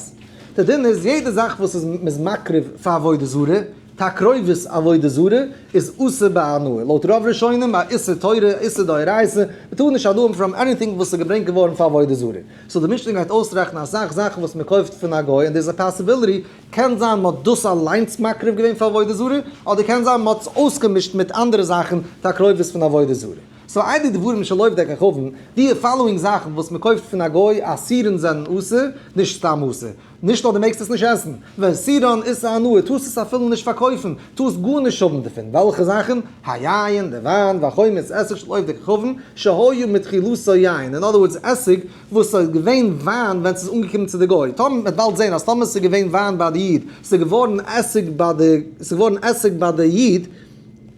די דין איז יעדע זאך וואס איז מ'איז מקריב פאר עבודה זרה, תקרובת עבודה זרה איז אסור בהנאה, לויט רוב ראשונים א איסור תורה, איסור דאורייתא, מ'טאר נישט הנאה האבן from anything וואס איז געברענגט געווארן פאר עבודה זרה. so די משנה גייט אויסרעכענען אסאך זאכן וואס מ'קויפט פון א גוי און דער איז א possibility, קען זיין מ'האט דאס אליינס מקריב געווען פאר עבודה זרה, אדער קען זיין מ'האט עס אויסגעמישט מיט אנדערע זאכן תקרובת פון עבודה זרה. so אלו דברים של עובדי כוכבים, די following זאכן וואס מ'קויפט פון א גוי אסורין זענען אסור, נישט סתם אסור. נישט נאר דו מעגסט עס נישט עסן, ואסורין איסור הנאה, טארסט עס אפילו נישט פארקויפן, טארסט גארנישט האבן דערפון, וועלכע זאכן? היין, די וויין, והחומץ, עסיג של עובדי כוכבים, שהיה מתחילתו יין, in other words עסיג וואס איז געווען וויין ווען ס'איז אנגעקומען צו די גוי, טאמער מ'וועט באלד זען אז טאמער ס'איז געווען וויין ביי די איד, ס'איז געווארן עסיג ביי די, ס'איז געווארן עסיג ביי די איד,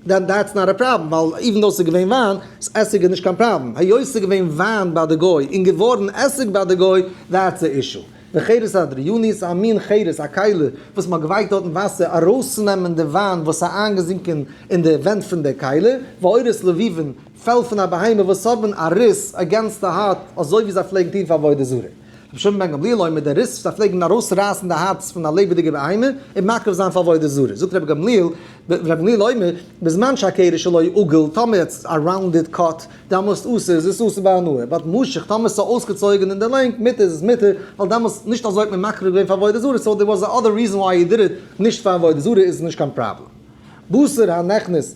then that's not a problem, ווייל even though ס'איז געווען וויין, עסיג איז נישט קיין פראבלעם, היות ס'איז געווען וויין ביי די גוי און געווארן עסיג ביי די גוי, that's א issue. וחרס הדריוני, א מין חרס, א כלי, וואס מ'האט געווייקט דארט אין וואסער ארויסצונעמען די וויין וואס איז איינגעזינקען אין די ווענט פון די כלי, ועורות לבובין, פעל פון א בהמה וואס האבן א ריס against די הארט, אזוי ווי זיי פלעגן טון פאר עבודה זרה. רבי שמעון בן גמליאל אומר, די ריס זיי פלעגן ארויסרייסן די הארץ פון א לעבעדיגע בהמה און מקריב זיין פאר עבודה זרה. זאגט רבי גמליאל, רבי גמליאל אומר, בזמן שהקרש שלו עגול, טאמער it's a rounded cut, דאמאלס אסור, איז עס אסור בהנאה, but משוך, טאמער ס'איז אויסגעצויגן אין די לענג, מותר איז עס מותר, ווייל דאמאלס נישט אזוי האט מען מקריב געווען פאר עבודה זרה, so there was a other reason why he did it, נישט פאר עבודה זרה איז עס נישט קיין פראבלעם. בשר הנכנס,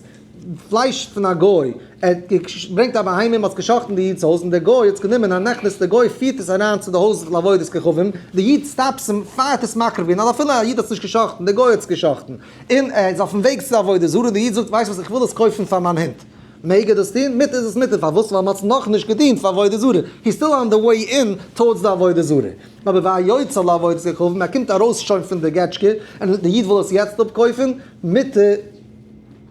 פלייש פון א גוי, ער האט געברענגט א בהמה, מ'האט עס גע'שחט'ן די איד'ס הויז, און דער גוי האט עס גענומען, הנכנס, דער גוי פירט עס אריין צו די הויז לעבודת כוכבים, די איד stops אים פאר ער האט עס מקריב געווען, אז אפילו א איד האט עס נישט גע'שחט'ן, דער גוי האט עס גע'שחט'ן, און ער איז אויפן וועג צו עבודה זרה, די איד זאגט, ווייסט וואס, איך וויל עס קויפן פאר מיין הונט. מעג ער דאס טון? מותר איז עס מותר, פארוואס? ווייל מ'האט עס נאכנישט געדינט פאר עבודה זרה, he's still on the way in towards די עבודה זרה. אבער והיוצא לעבודת כוכבים, ער קומט ארויס שוין פון די געטשקע, און די איד וויל עס יעצט אפקויפן, מותר,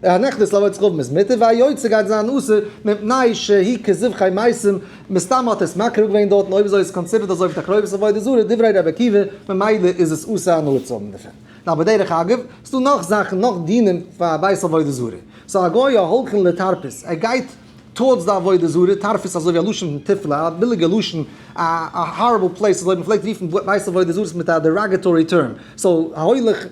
הנכנס לעבודת כוכבים איז מותר, והיוצא גייט זיין אסור, מפני שהיא כזבחי מתים, מסתם האט ער עס מקריב געווען דארטן, אויב אזוי איז considered אזוי ווי תקרובת עבודה זרה, דברי רבי עקיבא, ממילא איז עס אסור הנאה צו האבן דערפון. נאר בדרך אגב, ס'דא נאך זאכן, נאך דינים פאר בית עבודה זרה. so א גוי ההולכין לתרפית, ער גייט towards די עבודה זרה, תרפית אזוי ווי א לשון פון תיפלה, א ביליגע לשון, א horrible place, אזוי מ'פלעגט רופן בית עבודה זרות מיט א derogatory term. so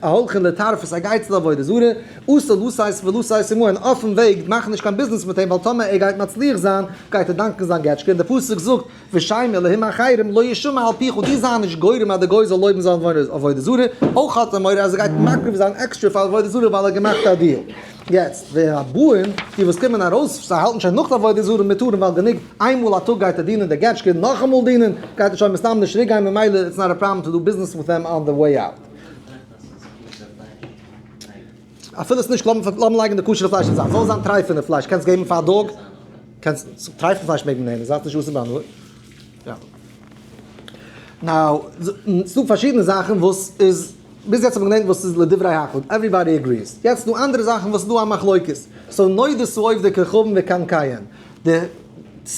ההולכין לתרפית, ער גייט צו די עבודה זרה, אסור לשאת ולתת עמהן, אויפן וועג מאך נישט קיין ביזנעס מיט אים, ווייל טאמער ער גייט מצליח זיין, גייט ער דאנקען זיין געטשקע, און דער פסוק זאגט, ושם אלהים אחרים לא ישמע על פיך, דו זיי נישט גורם אז די גוי זאל לויבן זיין עבודה זרה, אויך האט ער מורא אז ער גייט מקריב זיין עקסטרע פאר עבודה זרה ווייל ער האט געמאכט א deal. יעצט, והבאין, די וואס קומען ארויס, זיי האלטן שוין נאך די עבודה זרה מותרין ווייל גענוג איינמאל א טאג גייט ער דינען די געטשקע, נאכאמאל דינען גייט ער שוין מסתם נישט צוריק גיין ממילא it's not a problem to do business with them on the way out. אפילו עס נישט, לאמיר לייגן די כשר'ע פלייש אין זייט, זאל זיין טרייפענע פלייש, קענסט געבן פאר א dog. קענסט, טרייפן פלייש מעג מען נעמען, זייט נישט אסור בהנאה. יא. Now, ס'דא פארשידענע זאכן וואס איז, ביז יעצט האט מען געלערנט וואס איז לדברי הכל, everybody agrees. יעצט דא אנדערע זאכן וואס איז דא א מחלוקת. So נודות עובדי כוכבים וקנקיהן. די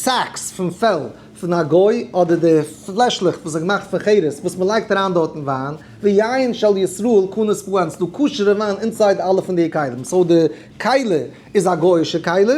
sacks פון פעל פון א גוי אדער די פלעשלעך וואס איז געמאכט פון חרס וואס מען לייגט אריין דארטן וויין, ויין של ישראל כנוס בהן, ס'דא כשר'ע וויין inside אלע פון די כלים. So די כלי איז א גוי'אישע כלי,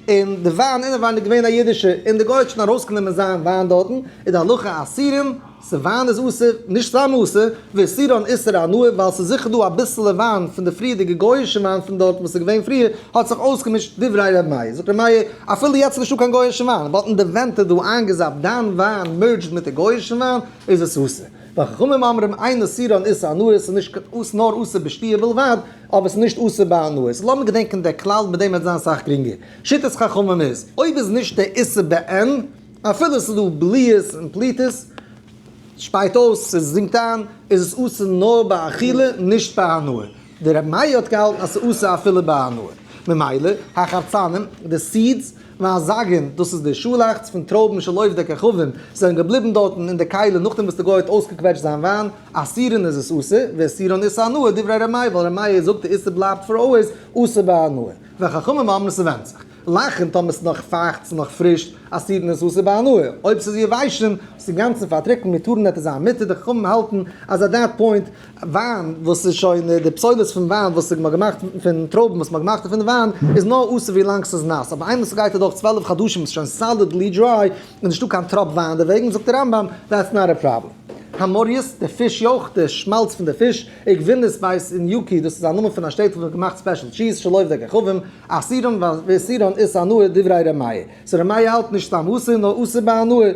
און די וויין אינעווייניג איז געווען א אידישע, און די גוי האט שוין ארויסגענומען זיין וויין דארטן, איז די הלכה אסורים, ס'וויין איז אסור, נישט סתם אסור, ואיסורן איסור הנאה, ווייל ס'איז זיכער דא אביסעלע וויין פון די פריערדיגע גוי'אישע וויין פון דארט וואס איז געווען פריער, האט זיך אויסגעמישט דברי ר' מאיר. זאגט ר' מאיר, אפילו יעצט איז נישטא קיין גוי'אישע וויין, but אין די ווענט איז דא איינגעזאפט דיין וויין merged מיט די גוי'אישע וויין, איז עס אסור. וחכמים אומרים אין איסורן איסור הנאה, ס'איז נישט נאר אסור בשתיה בלבד, אבער ס'איז נישט אסור בהנאה. So לאמיר געדענקען דער כלל, מיט דעם וועט זיין סאך גרינגער. שיטת חכמים איז, אויב איז נישט דער איסור בעין, אפילו ס'איז דא בליעות און פליטות, שפייט אויס, ס'זינקט איין, איז עס אסור נאר באכילה, נישט בהנאה. דער רבי מאיר האט געהאלטן אז ס'איז אסור אפילו בהנאה. ממילא, החרצנים, די seeds, והזגין, דאס איז די שאלאכץ פון טרויבן של עובדי כוכבים, זענען געבליבן דארטן אין די כלי נאכדעם וואס די גוי האט אויסגעקוועטשט זיין וויין, אסורין איז עס אסור, ואיסורן איסור הנאה, דברי ר' מאיר, ווייל ר' מאיר זאגט די איסור בלייבט for always אסור בהנאה. וחכמים אומרים ס'ווענדט זיך. לחין טאמער ס'איז נאך פייכט, ס'איז נאך פריש, אסורין איז אסור בהנאה. אויב ס'איז יבשים, ס'איז אינגאנצן פארטריקנט, מיר טארן עטס זיין מותר, די חכמים האלטן אז at that point וויין וואס איז שוין די פסולת פון וויין וואס איז געמאכט פון טרויבן וואס מ'האט געמאכט פון וויין איז נאר אסור ווי לאנג ס'איז נאס, אבער איינמאל ס'גייט אדורך 12 חדשים איז שוין solidly dry און נישטא קיין טראפ וויין דערוועגן, זאגט דער רמב"ם, that's not a problem. המוריות, די פיש יויך, די שמאלץ פון די פיש, וגבינת בית אניוקי, דאס איז א נאמען פון א שטעטל וואס האט געמאכט special cheese, של עובדי כוכבים, אסורין ואיסורן איסור הנאה דברי ר' מאיר. So ר' מאיר האלט נישט סתם אסור, נאר אסור בהנאה.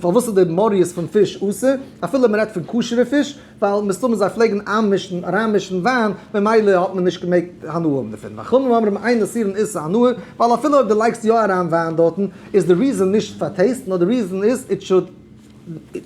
פארוואס איז די מוריות פון פיש אסור? אפילו מען רעדט פון כשר'ע פיש, ווייל מסתמא זיי פלעגן איינמישן, אריינמישן וויין, ממילא האט מען נישט געמעגט הנאה האבן דערפון. וחכמים אומרים אין אסורין איסור הנאה, ווייל אפילו אויב דו לייגסט יא אריין וויין דארטן, איז די reason נישט פאר taste, נאר די reason איז it should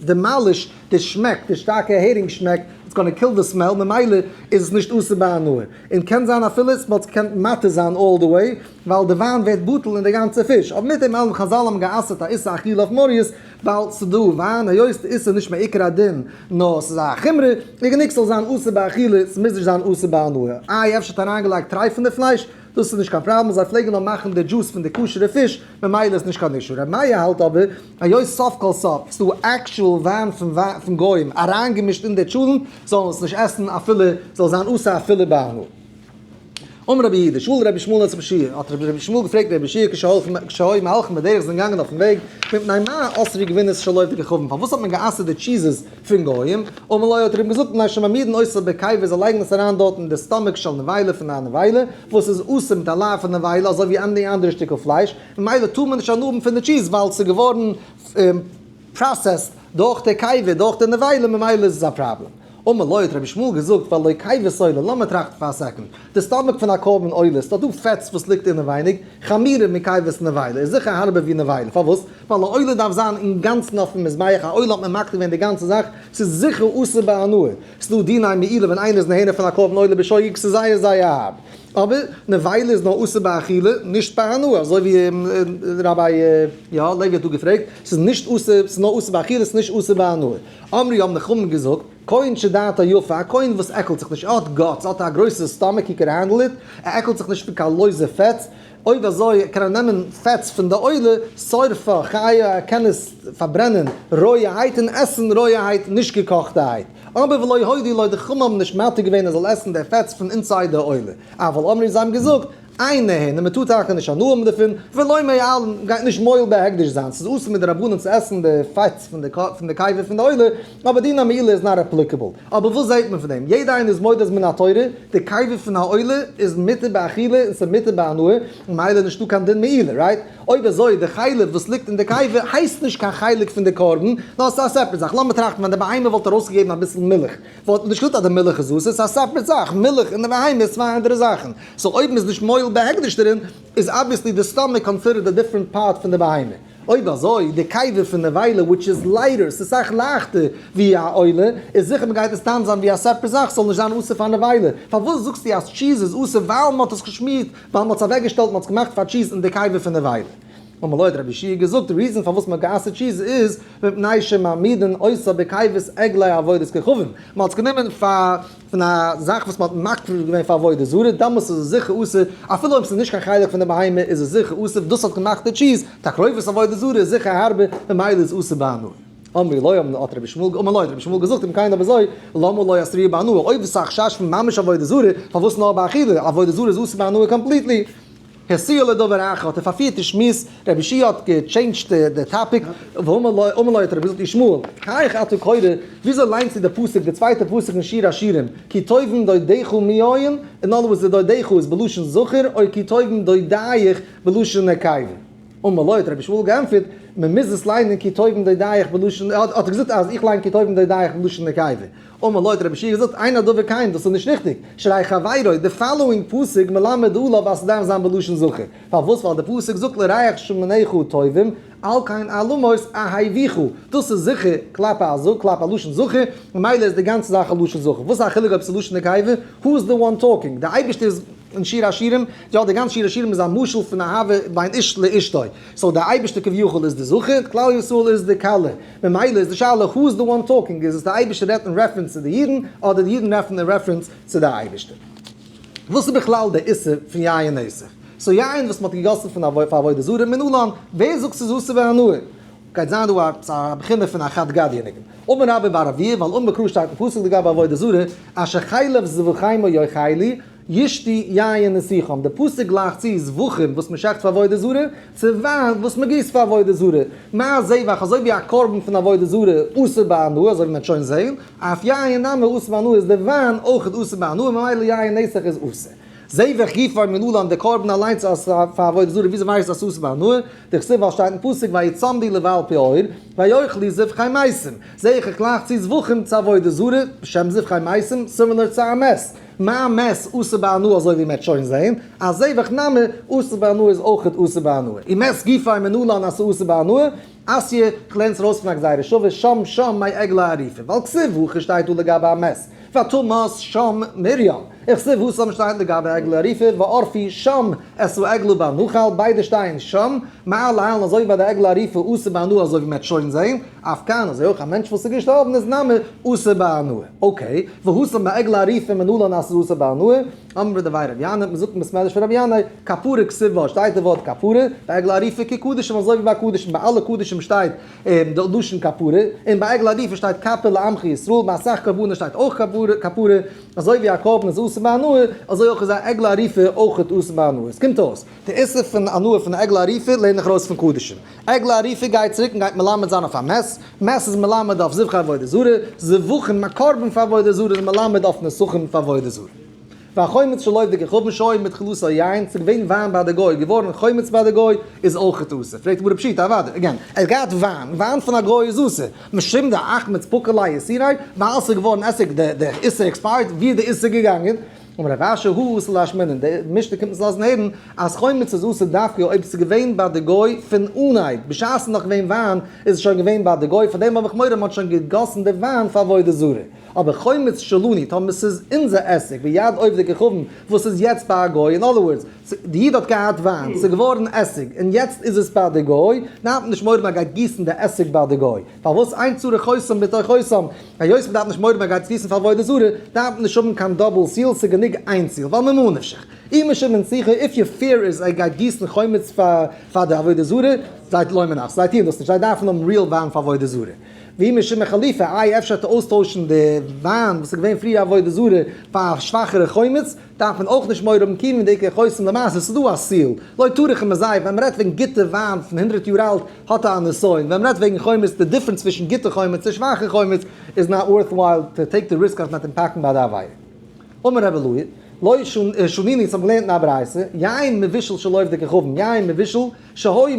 demolish די שמעק, די שטארקע הערינג שמעק, it's gonna kill the smell, ממילא איז עס נישט אסור בהנאה. און קען זיין אפילו עס וואלט געקענט מתיר זיין all the way, ווייל די וויין ווערט בטל אין די גאנצע פיש. אבער מיט דעם אלעם חז"ל האבן גע'אסר'ט א איסור אכילה אויף מוריות, ווייל ס'דא וויין, היות די איסור נישט מעיקר הדין, נאר ס'איז א חומרא, איז גענוג ס'זאל זיין אסור באכילה, ס'מוז נישט זיין אסור בהנאה. איי אפשר האט אריינגעלייגט טרייפענע פלייש? דאס איז נישט קיין פראבלעם, זיי פלעגן נאר מאכן די דזשוס פון די כשר'ע פיש, ממילא איז נישט קיין issue. ר' מאיר האלט אבער, היות סוף כל סוף ס'דא actual וויין פון גוים אריינגעמישט אין די טשולענט, זאל מען עס נישט עסן אפילו, זאל זיין אסור אפילו בהנאה. אמר רבי יהודה, שאל רבי ישמעאל את רבי יהושע, האט רבי ישמעאל געפרעגט רבי יהושע כשהיו מהלכים בדרך זענען געגאנגען אויפן וועג, מפני מה אסרו גבינות של עובדי כוכבים, פארוואס האט מען גע'אסר'ט די cheeses פון גוים, אמר לו האט ער אים געזאגט מפני שמעמידין אותה בקיבה זיי לייגן עס אריין דארט אין די stomach של נבילה פון א נבילה, וואס איז אסור מיט א לאו פון נבילה אזוי ווי any אנדערע שטיקל פלייש, ממילא טאר מען נישט הנאה האבן פון די cheese ווייל ס'איז געווארן processed דורך די קיבה דורך די נבילה ממילא איז עס א פראבלעם. אמר לו האט רבי ישמעאל געזאגט והלא קיבת עולה, לאמיר טראכטן פאר א second, די stomach פון א קרבן עולה, ס'דאך דא פעטס וואס ליגט אינעווייניג, חמורה מקיבת נבילה, איז זיכער הארבער ווי נבילה, פארוואס? ווייל א עולה דארף זיין אינגאנצן אויפן מזבח, א עולה האט מען מקריב געווען די גאנצע זאך, ס'איז זיכער אסור בהנאה, ס'דא דיני מעילה ווען איינער איז נהנה פון א קרבן עולה בשוגג ס'איז זייער זייער הארב, אבער נבילה איז נאר אסור באכילה, נישט בהנאה, אזוי ווי ראביי יא לעווי האט דא געפרעגט, ס'איז נישט אסור, ס'איז נאר אסור באכילה, ס'איז נישט אסור בהנאה. אמרו האבן די חכמים געזאגט, כהן שדעתו יפה, א כהן וואס עקלט זיך נישט, ער האט guts, ער האט א גרויסע stomach, he can handle it, ער עקלט זיך נישט פון קיין לויזע פעטס, אויב אזוי קען ער נעמען פעטס פון די עולה, שורפה חיה, ער קען עס פארברענען רויעהייט און עסן רויעהייט נישט געקאכטעהייט. אבער ולא הודו לו, די חכמים האבן נישט מתיר געווען ער זאל עסן די פעטס פון inside די עולה. אבל אמרו זיי האבן געזאגט, אין נהנין, מען טאר טאקע נישט הנאה האבן דערפון, ולא מועלין, גייט נישט מועל בהקדש זיין, ס'איז אסור מדרבנן צו עסן די פעטס פון די קבר פון די עולה, אבער דין המעילה איז not applicable. אבער וואס זעהט מען פון דעם? יעדער איינער איז מודה אז מן התורה, די קבר פון א עולה איז מותר באכילה און ס'איז מותר בהנאה, ממילא נישטא קיין דין מעילה, right? אויב אזוי די חלב וואס ליגט אין די קבר הייסט נישט קיין חלק פון די קרבן, נאר ס'איז א separate זאך. לאמיר טראכטן ווען די בהמה וואלט ארויסגעגעבן אביסל מילך, וואלט מען נישט געזאגט אז די מילך איז אסור, ס'איז א separate זאך, מילך און די בהמה איז צוויי אנדערע זאכן. So אויב מ'איז נישט מועל בהקדש דערין, איז obviously די stomach considered א different part פון די בהמה. אויב אזוי, די קבר פון נבילה which is lighter, ס'איז סאך לייכטער ווי א עולה, איז זיכער מ'גייט עס דן זיין ווי א separate זאך, ס'זאל נישט זיין אסור פאר נבילה. פארוואס זאגסטו אז cheese איז אסור ווייל מ'האט עס געשמירט, ווייל מ'האט עס אוועקגעשטעלט, מ'האט עס געמאכט פאר cheese אין די קבר פון נבילה? אמר לו האט רבי יהושע געזאגט, די reason פארוואס מען האט גע'אסר'ט cheese איז מפני שמעמידין אותה בקיבות עגלי עבודת כוכבים, מען האט עס גענומען פאר פון א זאך וואס מען האט מקריב געווען פאר עבודה זרה, דאמאלס איז עס זיכער אסור, אפילו אויב עס איז נישט קיין חלק פון די בהמה איז עס זיכער אסור, דאס האט געמאכט די cheese, תקרובת עבודה זרה איז זיכער הארבער, ממילא איז אסור בהנאה. אמרו לו האט רבי ישמעאל אמר לו האט רבי ישמעאל געזאגט אם כן אויב אזוי למה לא אסרוה בהנאה, אויב איז עס א חשש פון ממש עבודה זרה, פארוואס נאר באכילה, עבודה זרה איז אסור בהנאה completely. הסיע לדבר אחר האט ער פארפירט די שמועס, רבי יהושע האט גע change ט די topic, ואמר לו אמר לו האט רבי ישמעאל, היאך אתה קורא, וויאזוי ליינסטו די פסוק, די צווייטע פסוק אין שיר השירים, כי טובים דודיך מיין, אין other words די דודיך איז בלשון זכר, או כי טובים דודייך בלשון נקבה. אמר לו האט רבי ישמעאל געענטפערט, מען מוז עס ליינען כי טובים דודייך בלשון, האט ער געזאגט אז איך ליין כי טובים דודייך בלשון נקבה. אמר לו האט רבי יהושע געזאגט, אין הדבר כן, דאס איז נישט ריכטיג, שהרי חברו, די following פסוק מלמד עליו אז ס'דארף זיין בלשון זכר, פארוואס? ווייל די פסוק זאגט לריח שמניך טובים, על כן עלמות אהבוך, דאס איז זיכער כלפי א זכר, כלפי א לשון זכר, ממילא איז די גאנצע זאך א לשון זכר, וואס איז א חילוק אויב ס'איז לשון נקבה, who is the one talking, די אייבערשטער איז אין שיר השירים, יא די גאנצע שיר השירים איז א משל פון אהבה בין איש לאשתו, so די אייבערשטער כביכול איז די זכר, כלל ישראל איז די כלה, ממילא איז די שאלה who is the one talking, איז עס די אייבערשטער רעדט אין reference צו די אידן, אדער די אידן רעדן אין reference צו די אייבערשטער. וואס איז בכלל די איסור פון יין נסך? so יין וואס מען האט געגאסן פון פאר עבודה זרה מנלן, ווער זאגט ס'איז אסור בהנאה? גייט זיין דא א בחינה פון א חד גדיא ניגון. אמר רבה בר אבוה, ווייל אמר קרא שטייט אין פסוק לגבי עבודה זרה, אשר חלב זבחימה יאכלו, ישתו יין נסכם, די פסוק גלייכט צו זבחים וואס מען שעכט פאר עבודה זרה, צו וויין וואס מען גיסט פאר עבודה זרה. מה זבח, אזוי ווי א קרבן פון עבודה זרה אסור בהנאה, אזוי ווי מען וועט שוין זעהן, אף יין נמי אסור בהנאה איז די וויין אויך אסור בהנאה, ממילא יין נסך איז אסור. זבח גופא מנלן, די קרבן אליינס איז אסור פאר עבודה זרה, וויאזוי ווייסטו אז ס'איז אסור בהנאה? דכתיב ווייל שטייט אין פסוק ויצמדו לבעל פעור ויאכלו זבחי מתים, זעה איך איך גלייך צו זבחים צו עבודה זרה, בשם זבחי מתים, similar צו א מת. מה מת אסור בהנאה אזוי ווי מ'עט שוין זעהן, אז זבח נמי אסור בהנאה איז אויכעט אסור בהנאה. ומת גופא מנלן אז ס'אסור בהנאה, אתיא, כ'לערן עס ארויס פון א גזירה שווה, שם שם מעגלה ערופה, ווייל כתיב הכא שטייט דא לגבי א מת, ותמת שם מרים, וכתיב התם שטייט לגבי עגלה ערופה, וערפו שם את העגלה בנחל, ביידע שטייען שם, מה להלן אזוי ווי ביי די עגלה ערופה אסור בהנאה אזוי ווי מ'עט שוין זעהן, אף כאן אזוי אויך א מענטש וואס איז געשטארבן איז נמי אסור בהנאה. okay, והתם בעגלה ערופה מנלן אז ס'איז אסור בהנאה, אמרי דבי רבי ינאי, מ'זאגט אין בית מדרש פון רבי ינאי, כפרה כתיב בה, שטייט די ווארט כפרה, בעגלה ערופה כקדשים אזוי ווי ביי קדשים, ביי אלע קדשים שטייט די לשון כפרה, און ביי עגלה ערופה שטייט כפר לעמך ישראל, ביי אסאך קרבנות שטייט אויך כפרה, אזוי ווי א קרבן איז אסור בהנאה, אזוי אויך איז א עגלה ערופה אויך אסור בהנאה. עס קומט אויס, די איסור פון הנאה פון עגלה ערופה לערן איך ארויס פון קדשים. עגלה ערופה גייט צוריק און גייט מלמד זיין אויף א מת, מת איז מלמד אויף זבחי עבודה זרה, זבחים א קרבן פאר עבודה זרה איז מלמד אויף נסכים פאר עבודה זרה. והחומץ שלא עובדי כוכבים שהיו מתחילתו יין, ס'איז געווען וויין ביי די גוי, געווארן חומץ ביי די גוי, איז אויכעט אסור. פרעגט די גמרא פשיטא, אוודאי, again, ער האט געהאט וויין, וויין פון א גוי איז אסור, משום דאחמיץ פקע ליה איסוריה, ווייל ס'איז געווארן עסיג, די איסור expired, ווי איז די איסור געגאנגען? אמר רב אשי הא אתא לאשמועינן, די משנה קומט אונז לאזן הערן אז חומץ איז אסור דווקא אויב ס'איז געווען ביי די גוי פון אנהייב, בשעת ס'איז נאך געווען וויין איז עס שוין געווען ביי די גוי, פארדעם האב איך מורא מ'האט שוין געגאסן די וויין פאר עבודה זרה. אבער חומץ שלנו, טאמער ס'איז אונזער עסק, ביד עובדי כוכבים, וואס איז יעצט ביי א גוי, אין other words, די איד האט געהאט וויין, ס'איז געווארן עסיג, און יעצט איז עס ביי די גוי, דארף מען נישט מורא מען גייט גיסן די עסיג ביי די גוי. פארוואס אין צריך חותם בתוך חותם? היות מ'דארף נישט מורא מען גייט עס גיסן פאר עבודה זרה, דארף מען נישט האבן קיין double seal, ס'איז גענוג איין seal, ווייל ממה נפשך. אי משום נסיכה, if your fear איז ער גייט גיסן חומץ פאר די עבודה זרה, זיי לא מנח, זיי טוען דאס נישט, זיי דארפן האבן real וויין פאר עבודה זרה. ואי משום חליפה, איי אפשר צו אויסטוישן די וויין וואס איז געווען פריער עבודה זרה פאר א שוואכערע חומץ, דארף מען אויך נישט מורא האבן כיון דאיכא חותם למעשה, ס'איז דא א seal, לא טרח ומזייף, ווען מ'רעדט וועגן גוטע וויין פון הונדרעט יאר אלט האט א נסיון, ווען מ'רעדט וועגן חומץ די difference צווישן גוטע חומץ און שוואכע חומץ איז not worthwhile to take the risk אז מ'וועט אים פאקן ביי די עבירה. אמר רבי אלעאי, לא שנינו אונז האבן געלערנט אין א ברייתא, יין מבושל שלא עובדי כוכבים, יין מבושל שהי'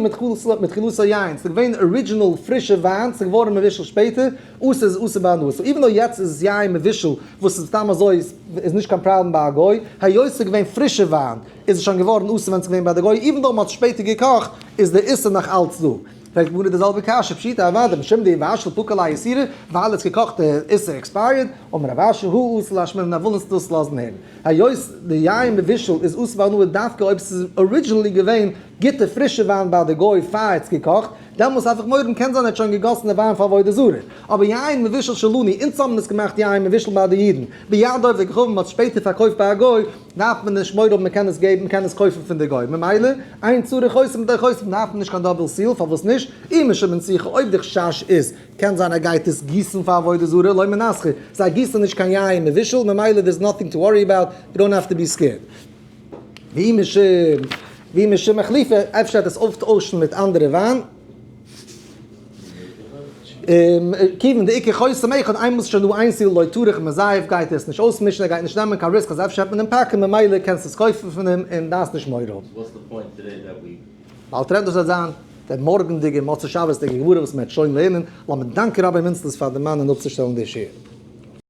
מתחילתו יין, ס'איז געווען original פרישע וויין, ס'איז געווארן מבושל שפעטער, אסור איז אסור בהנאה, so even though יעצט איז עס יין מבושל וואס איז סתם אזוי איז נישט קיין פראבלעם ביי א גוי, היות ס'איז געווען פרישע וויין איז עס שוין געווארן אסור ווען ס'איז געווען ביי די גוי, even though מ'האט עס שפעטער געקאכט איז די איסור נאך אלץ דא. פרעגט די גמרא די זעלבע קשיא, פשיטא אוודאי משום דאיבשיל פקע ליה איסורא, ווייל עס געקאכט די איסור expired, אמר רב אשי הא אתא לאשמועינן וויל אונז דאס לאזן הערן, היות די יין מבושל איז אסור בהנאה דווקא אויב ס'איז originally געווען. גוטע פרישע וויין ביי די גוי פאר ער האט עס געקאכט, דעמאלס דארף איך מורא האבן קען זיין ער האט שוין געגאסן די וויין פאר עבודה זרה. אבער יין מבושל שלנו, אונז האבן עס געמאכט יין מבושל ביי די אידן, ביד עובדי כוכבים מ'האט עס שפעטער פארקויפט ביי א גוי, דארף מען נישט מורא האבן מ'קען עס געבן מ'קען עס קויפן פון די גוי, ממילא אין צריך חותם בתוך חותם דארף מען נישט קיין double seal, פארוואס נישט? אי משום נסיכה אויב די חשש איז קען זיין ער גייט עס גיסן פאר עבודה זרה, לא מנסכא, זיי גיסן נישט קיין יין מבושל, ממילא there's nothing to worry about, you don't have to be scared. ואי משום ואי משום החלפה, אפשר האט עס אויפטוישן מיט אנדערע וויין. כיוון דאיכא חותם אחד, איינמאל ס'איז שוין דא איין seal לא טרח מזייף גייט ער עס נישט אויסמישן, ער גייט נישט נעמען קיין risk אז אפשר וועט מען אים פאקן, ממילא קענסטו עס קויפן פון אים און דארפסט נישט מורא האבן. ווייל טרענט דאס וועט זיין דער מארגנדיגער מוצאי שבת'דיגע גמרא וואס מען וועט שוין לערנען, לאמיר דאנקען רבי מינצלעס פאר דערמאנען אפצושטעלן די שיעור.